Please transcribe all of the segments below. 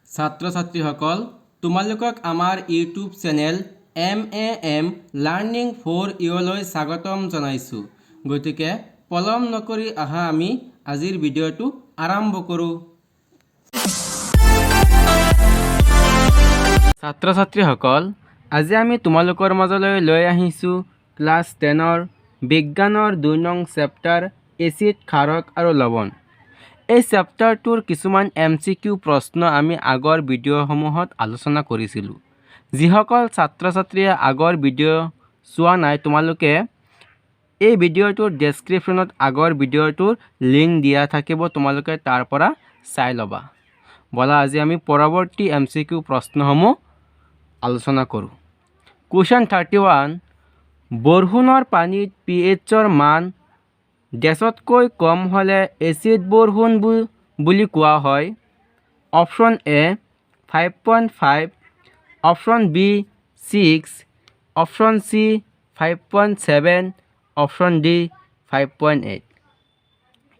ছাত্ৰ ছাত্ৰীসকল, তোমালোকক আমাৰ YouTube channel M A M learning for ইউলৈ স্বাগতম জনাইছোঁ। গতিকে পলম নকৰি আহা, আমি আজিৰ ভিডিঅ'টো আৰম্ভ কৰোঁ। ছাত্ৰ ছাত্ৰীসকল, আজি আমি তোমালোকৰ মাজলৈ লৈ আহিছোঁ ক্লাছ 10ৰ বিজ্ঞানৰ 2 নং চেপ্টাৰ এচিড, ক্ষাৰক আৰু লৱণ। এই চেপ্টাৰটোৰ কিছুমান এমচিকিউ প্ৰশ্ন আমি আগৰ ভিডিঅ'সমূহত আলোচনা কৰিছিলোঁ। যিসকল ছাত্ৰ ছাত্ৰীয়ে আগৰ ভিডিঅ' চোৱা নাই, তোমালোকে এই ভিডিঅ'টোৰ ডেছক্ৰিপশ্যনত আগৰ ভিডিঅ'টোৰ লিংক দিয়া থাকিব, তোমালোকে তাৰ পৰা চাই ল'বা। ব'লা, আজি আমি পৰৱৰ্তী এমচিকিউ প্ৰশ্নসমূহ আলোচনা কৰোঁ। কুৱেশ্যন 31, বৰষুণৰ পানীত পিএইচৰ মান ডেছতকৈ কম হ'লে এচিড বৰষুণ বুলি কোৱা হয়। Option A 5.5, option B 6, option C 5.7, option D 5.8।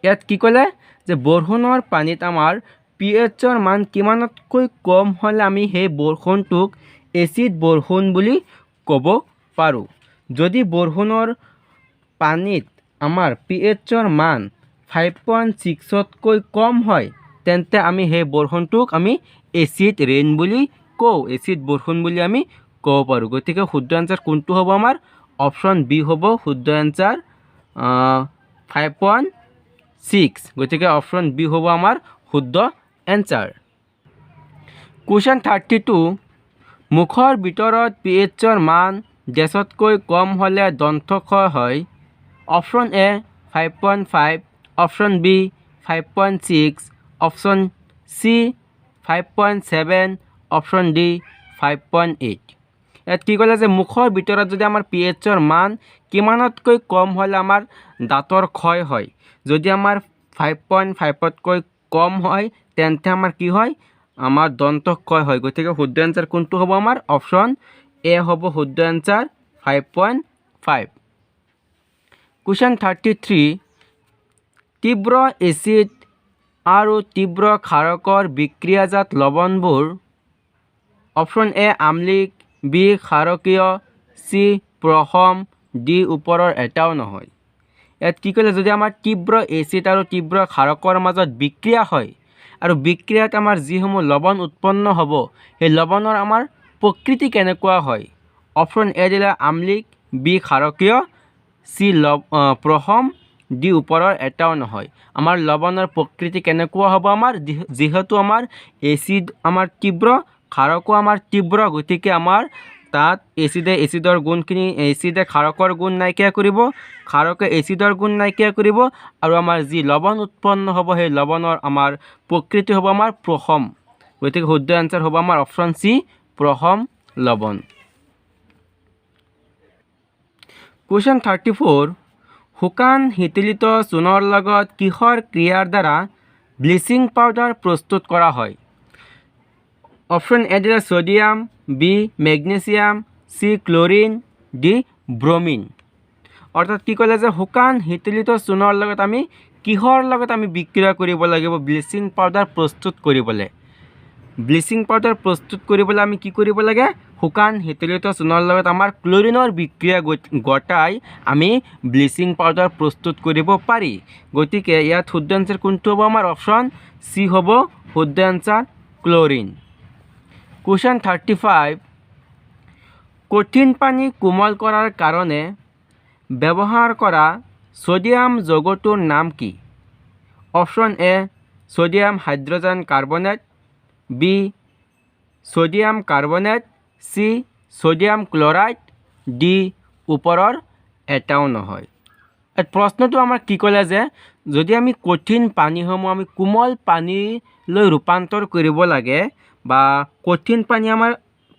ইয়াত কি ক'লে যে বৰষুণৰ পানীত আমাৰ পিএইচৰ মান কিমানতকৈ কম হ'লে আমি সেই বৰষুণটোক এচিড বৰষুণ বুলি ক'ব পাৰোঁ? যদি বৰষুণৰ পানীত আমাৰ পিএইচৰ মান 5.6তকৈ কম হয়, তেন্তে আমি সেই বৰষুণটোক আমি এচিড ৰেইন বুলি কওঁ, এচিড বৰষুণ বুলি আমি ক'ব পাৰোঁ। গতিকে শুদ্ধ এনচাৰ কোনটো হ'ব আমাৰ? অপশ্যন বি হ'ব শুদ্ধ এনচাৰ, 5.6। গতিকে অপশ্যন বি হ'ব আমাৰ শুদ্ধ এনচাৰ। কুৱেশ্যন 32, মুখৰ ভিতৰত পিএইচৰ মান ডেছতকৈ কম হ'লে দন্তক্ষয় হয়। Option A 5.5, option B 5.6, option C 5.7, option D 5.8। ইয়াত কি ক'লে যে মুখৰ ভিতৰত যদি আমাৰ পিএইচৰ মান কিমানতকৈ কম হ'লে আমাৰ দাঁতৰ ক্ষয় হয়? যদি আমাৰ 5.5তকৈ কম হয়, তেন্তে আমাৰ কি হয়? আমাৰ দন্ত ক্ষয় হয়। গতিকে শুদ্ধ এনচাৰ কোনটো হ'ব আমাৰ? অপশ্যন এ হ'ব শুদ্ধ answer, 5.5। Question 33, তীব্ৰ এচিড আৰু তীব্ৰ ক্ষাৰকৰ বিক্ৰিয়াজাত লৱণবোৰ। অপশ্যন এ আম্লিক, বি ক্ষাৰকীয়, চি প্ৰশম, ডি ওপৰৰ এটাও নহয়। ইয়াত কি ক'লে, যদি আমাৰ তীব্ৰ এচিড আৰু তীব্ৰ ক্ষাৰকৰ মাজত বিক্ৰিয়া হয় আৰু বিক্ৰিয়াত আমাৰ যিসমূহ লৱণ উৎপন্ন হ'ব, সেই লৱণৰ আমাৰ প্ৰকৃতি কেনেকুৱা হয়? অপশ্যন এ দিলে আম্লিক, বি ক্ষাৰকীয়, চি প্ৰশম, ডি ওপৰৰ এটাও নহয়। আমাৰ লৱণৰ প্ৰকৃতি কেনেকুৱা হ'ব আমাৰ? যিহেতু আমাৰ এচিড আমাৰ তীব্ৰ, ক্ষাৰকো আমাৰ তীব্ৰ, গতিকে আমাৰ তাত এচিডে এচিডৰ গুণখিনি, এচিডে ক্ষাৰকৰ গুণ নাইকিয়া কৰিব, ক্ষাৰকে এচিডৰ গুণ নাইকিয়া কৰিব আৰু আমাৰ যি লৱণ উৎপন্ন হ'ব, সেই লৱণৰ আমাৰ প্ৰকৃতি হ'ব আমাৰ প্ৰশম। গতিকে শুদ্ধ এনচাৰ হ'ব আমাৰ অপশ্যন চি, প্ৰশম লৱণ। কুৱেশ্যন 34, শুকান শীতলিত চূণৰ লগত কিহৰ ক্ৰিয়াৰ দ্বাৰা ব্লিচিং পাউডাৰ প্ৰস্তুত কৰা হয়? অপশ্যন এ দিলে sodium, B magnesium, C chlorine, D bromine। অৰ্থাৎ কি ক'লে যে শুকান শীতলিত চূণৰ লগত আমি কিহৰ লগত আমি বিক্ৰিয়া কৰিব লাগিব ব্লিচিং পাউডাৰ প্ৰস্তুত কৰিবলৈ? ব্লিচিং পাউডাৰ প্ৰস্তুত কৰিবলৈ আমি কি কৰিব লাগে? শুকান শীতলিত চূণৰ লগত আমাৰ ক্লৰিনৰ বিক্ৰিয়া ঘটাই আমি ব্লিচিং পাউডাৰ প্ৰস্তুত কৰিব পাৰি। গতিকে ইয়াত শুদ্ধ এনচাৰ কোনটো হ'ব আমাৰ? অপশ্যন চি হ'ব শুদ্ধ answer, chlorine. Question 35, কঠিন পানী কোমল কৰাৰ কাৰণে ব্যৱহাৰ কৰা ছ'ডিয়াম যৌগটোৰ নাম কি? Option A sodium hydrogen carbonate, B sodium carbonate, C sodium chloride, D ওপৰৰ এটাও নহয়। ইয়াত প্ৰশ্নটো আমাৰ কি ক'লে যে যদি আমি কঠিন পানীসমূহ আমি কোমল পানীলৈ ৰূপান্তৰ কৰিব লাগে বা কঠিন পানী আমাৰ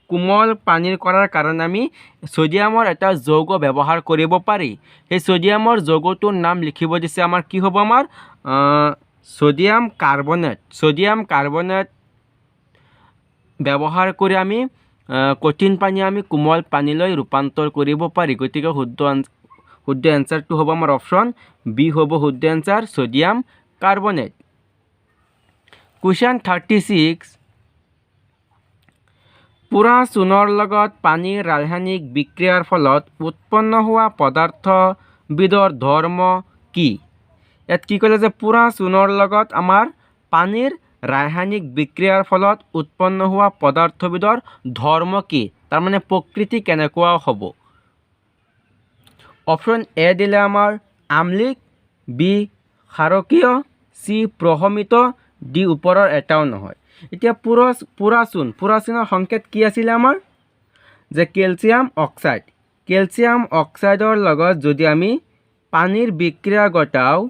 কোমল পানীৰ কৰাৰ কাৰণে আমি ছ'ডিয়ামৰ এটা যৌগ ব্যৱহাৰ কৰিব পাৰি। সেই ছ'ডিয়ামৰ যৌগটোৰ নাম লিখিব দিছে। আমাৰ কি হ'ব? আমাৰ ছ'ডিয়াম কাৰ্বনেট। ছ'ডিয়াম কাৰ্বনেট ব্যৱহাৰ কৰি আমি কঠিন পানী আমি কোমল পানীলৈ ৰূপান্তৰ কৰিব পাৰি। গতিকে শুদ্ধ এনচাৰটো হ'ব আমাৰ অপশ্যন বি হ'ব শুদ্ধ answer, sodium carbonate. Question 36। পোৰা চূণৰ লগত পানীৰ ৰাসায়নিক বিক্ৰিয়াৰ ফলত উৎপন্ন হোৱা পদাৰ্থবিধৰ ধৰ্ম কি? ইয়াত কি ক'লে যে পোৰা চূণৰ লগত আমাৰ পানীৰ ৰাসায়নিক বিক্ৰিয়াৰ ফলত উৎপন্ন হোৱা পদাৰ্থবিধৰ ধৰ্ম কি, তাৰমানে প্ৰকৃতি কেনেকুৱা হ'ব? অপশ্যন এ দিলে আমাৰ আম্লিক, বি ক্ষাৰকীয়, চি প্ৰশমিত, ডি ওপৰৰ এটাও নহয়। এতিয়া পোৰা চূণ, পোৰা চূণৰ সংকেত কি আছিলে আমাৰ যে কেলছিয়াম অক্সাইড। কেলছিয়াম অক্সাইডৰ লগত যদি আমি পানীৰ বিক্ৰিয়া ঘটাওঁ,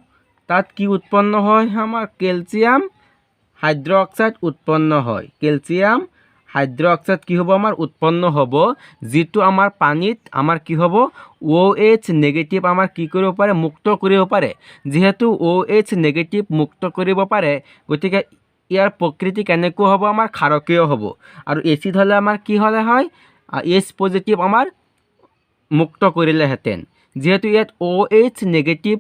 তাত কি উৎপন্ন হয়? আমাৰ কেলছিয়াম হাইড্ৰক্সাইড উৎপন্ন হয়। কেলছিয়াম হাইড্ৰক্সাইড কি হ'ব? আমাৰ উৎপন্ন হ'ব, যিটো আমাৰ পানীত আমাৰ কি হ'ব? অ' এইচ নেগেটিভ আমাৰ কি কৰিব পাৰে? মুক্ত কৰিব পাৰে। যিহেতু অ' এইচ নেগেটিভ মুক্ত কৰিব পাৰে, গতিকে ইয়াৰ প্ৰকৃতি কেনেকুৱা হ'ব? আমাৰ ক্ষাৰকীয় হ'ব। আৰু এচিড হ'লে আমাৰ কি হ'লে হয়? এইচ পজিটিভ আমাৰ মুক্ত কৰিলেহেঁতেন। যিহেতু ইয়াত অ' এইচ নেগেটিভ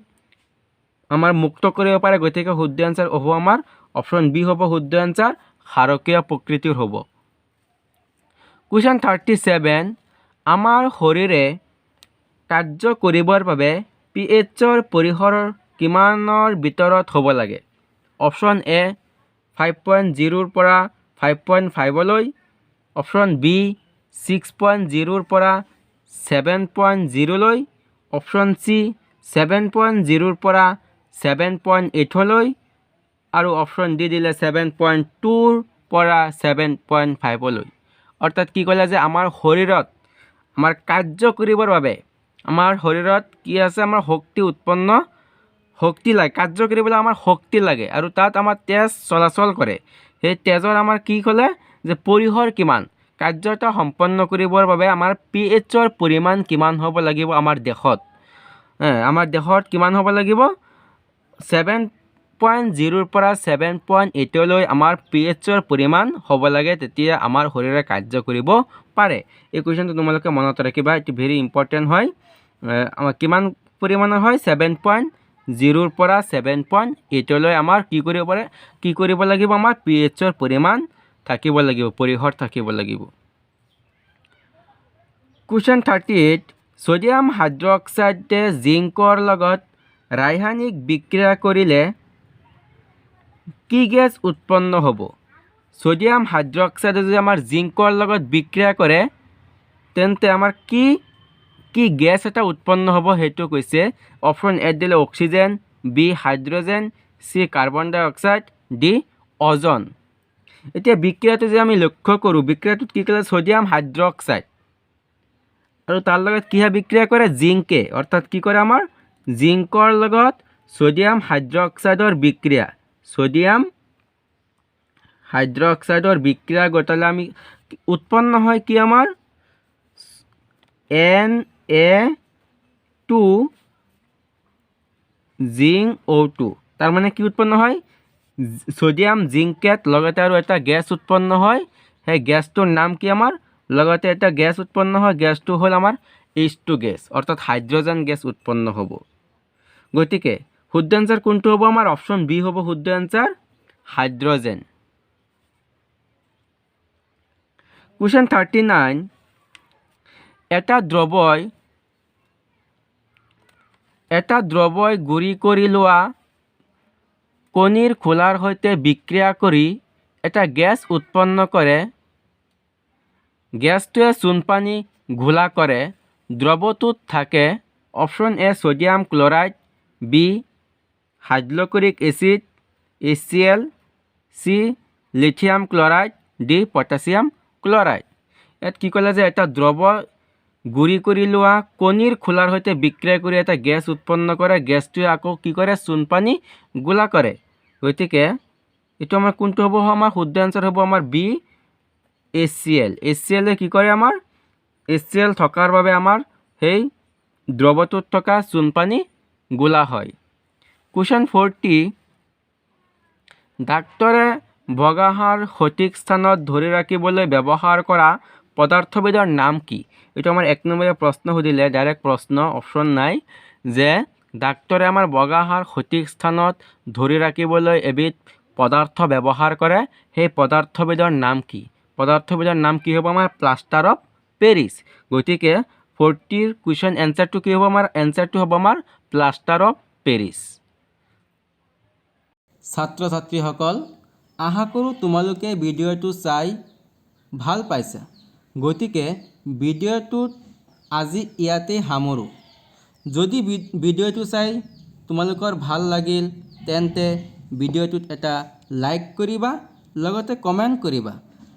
আমাৰ মুক্ত কৰিব পাৰে, গতিকে শুদ্ধ এনচাৰ হ'ব আমাৰ অপশ্যন বি হ'ব শুদ্ধ এনচাৰ, ক্ষাৰকীয় প্ৰকৃতিৰ হ'ব। কুৱেশ্যন 37, আমাৰ শৰীৰে কাৰ্য কৰিবৰ বাবে পি এইচৰ পৰিসৰ কিমানৰ ভিতৰত হ'ব লাগে? অপশ্যন এ 5.0ৰ পৰা 5.5লৈ, অপশ্যন বি 6.0ৰ পৰা 7.0লৈ, অপশ্যন চি 7.0ৰ পৰা 7.8লৈ আৰু অপশ্যন ডি দিলে 7.2ৰ পৰা 7.5লৈ। অৰ্থাৎ কি ক'লে যে আমাৰ শৰীৰত আমাৰ কাৰ্য কৰিবৰ বাবে আমাৰ শৰীৰত কি আছে? আমাৰ শক্তি উৎপন্ন, শক্তি লাগে। কাৰ্য কৰিবলৈ আমাৰ শক্তি লাগে আৰু তাত আমাৰ তেজ চলাচল কৰে। সেই তেজৰ আমাৰ কি ক'লে যে পৰিসৰ কিমান, কাৰ্য এটা সম্পন্ন কৰিবৰ বাবে আমাৰ পি এইচৰ পৰিমাণ কিমান হ'ব লাগিব আমাৰ দেহত? আমাৰ দেহত কিমান হ'ব লাগিব? 7.0ৰ পৰা 7.8লৈ আমাৰ পি এইচৰ পৰিমাণ হ'ব লাগে, তেতিয়া আমাৰ শৰীৰে কাৰ্য কৰিব পাৰে। এই কুৱেশ্যনটো তোমালোকে মনত ৰাখিবা, এইটো ভেৰি ইম্পৰ্টেণ্ট হয়। আমাৰ কিমান পৰিমাণৰ হয়? 7.0ৰ পৰা 7.8লৈ আমাৰ কি কৰিব পাৰে, কি কৰিব লাগিব? আমাৰ পি এইচৰ পৰিমাণ থাকিব লাগিব, পৰিসৰ থাকিব লাগিব। কুৱেশ্যন 38, ছ'ডিয়াম হাইড্ৰক্সাইডে জিংকৰ লগত ৰাসায়নিক বিক্ৰিয়া কৰিলে কি গেছ উৎপন্ন হ'ব? ছ'ডিয়াম হাইড্ৰক্সাইডে যদি আমাৰ জিংকৰ লগত বিক্ৰিয়া কৰে, তেন্তে আমাৰ কি কি গেছ এটা উৎপন্ন হ'ব, সেইটো কৈছে। অপশ্যন এ দিলে oxygen, B hydrogen, C carbon ডাই অক্সাইড, ডি অজন। এতিয়া বিক্ৰিয়াটো যে আমি লক্ষ্য কৰোঁ, বিক্ৰিয়াটোত কি ক'লে? ছ'ডিয়াম হাইড্ৰক্সাইড আৰু তাৰ লগত কিহে বিক্ৰিয়া কৰে? জিংকে। অৰ্থাৎ কি কৰে? আমাৰ জিংকৰ লগত ছ'ডিয়াম হাইড্ৰক্সাইডৰ বিক্ৰিয়া, ছ'ডিয়াম হাইড্ৰক্সাইডৰ বিক্ৰিয়া ঘটালে আমি উৎপন্ন হয় কি? আমাৰ Na2 zinc O2। তাৰমানে কি উৎপন্ন হয়? ছ'ডিয়াম জিংকেট লগতে আৰু এটা গেছ উৎপন্ন হয়। সেই গেছটোৰ নাম কি? আমাৰ লগতে এটা গেছ উৎপন্ন হয়, গেছটো হ'ল আমাৰ এইচ 2 গেছ, অৰ্থাৎ হাইড্ৰজেন গেছ উৎপন্ন হ'ব। গতিকে শুদ্ধ এনচাৰ কোনটো হ'ব? আমাৰ অপশ্যন বি হ'ব শুদ্ধ এনচাৰ, হাইড্ৰজেন। কুৱেশ্যন 39, এটা দ্ৰৱই গুড়ি কৰি লোৱা কণীৰ খোলাৰ সৈতে বিক্ৰিয়া কৰি এটা গেছ উৎপন্ন কৰে। গেছটোৱে চূণপানী ঘোলা কৰে। দ্ৰৱটোত থাকে option A sodium chloride, B hydrochloric acid HCl, C lithium chloride, D potassium chloride. ইয়াত কি ক'লে যে এটা দ্ৰৱ গুড়ি কৰি লোৱা কণীৰ খোলাৰ সৈতে বিক্ৰিয়া কৰি এটা গেছ উৎপন্ন কৰে। গেছটোৱে আকৌ কি কৰে? চূণপানী গোলা কৰে। গতিকে এইটো আমাৰ কোনটো হ'ব? আমাৰ শুদ্ধ এনচাৰ হ'ব আমাৰ B H C L. H C এলে কি কৰে? আমাৰ এইচ চি এল থকাৰ বাবে আমাৰ সেই দ্ৰৱটোত থকা চূণপানী গোলা হয়। কুৱেশ্যন 40, ডাক্তৰে বগা হাড় সঠিক স্থানত ধৰি ৰাখিবলৈ ব্যৱহাৰ কৰা পদাৰ্থবিধৰ নাম কি? এইটো আমাৰ 1 নম্বৰীয়া প্ৰশ্ন সুধিলে, ডাইৰেক্ট প্ৰশ্ন, অপশ্যন নাই, যে ডাক্তৰে আমাৰ বগা হাড় সঠিক স্থানত ধৰি ৰাখিবলৈ এবিধ পদাৰ্থ ব্যৱহাৰ কৰে, সেই পদাৰ্থবিধৰ নাম কি? পদাৰ্থবিধৰ নাম কি হ'ব আমাৰ? Plaster of Paris. গতিকে 40ৰ কুৱেশ্যন এনচাৰটো কি হ'ব আমাৰ? এনচাৰটো হ'ব আমাৰ প্লাষ্টাৰ অফ পেৰিছ। ছাত্ৰ ছাত্ৰীসকল, আশা কৰোঁ তোমালোকে ভিডিঅ'টো চাই ভাল পাইছা। গতিকে ভিডিঅ'টোত আজি ইয়াতেই সামৰোঁ। যদি ভিডিঅ'টো চাই তোমালোকৰ ভাল লাগিল, তেন্তে ভিডিঅ'টোত এটা লাইক কৰিবা, লগতে কমেণ্ট কৰিবা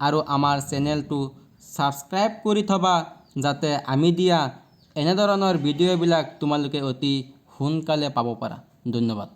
আৰু আমাৰ চেনেলটো ছাবস্ক্ৰাইব কৰি থ'বা, যাতে আমি দিয়া এনেধৰণৰ ভিডিঅ'বিলাক তোমালোকে অতি সোনকালে পাব পাৰা। ধন্যবাদ।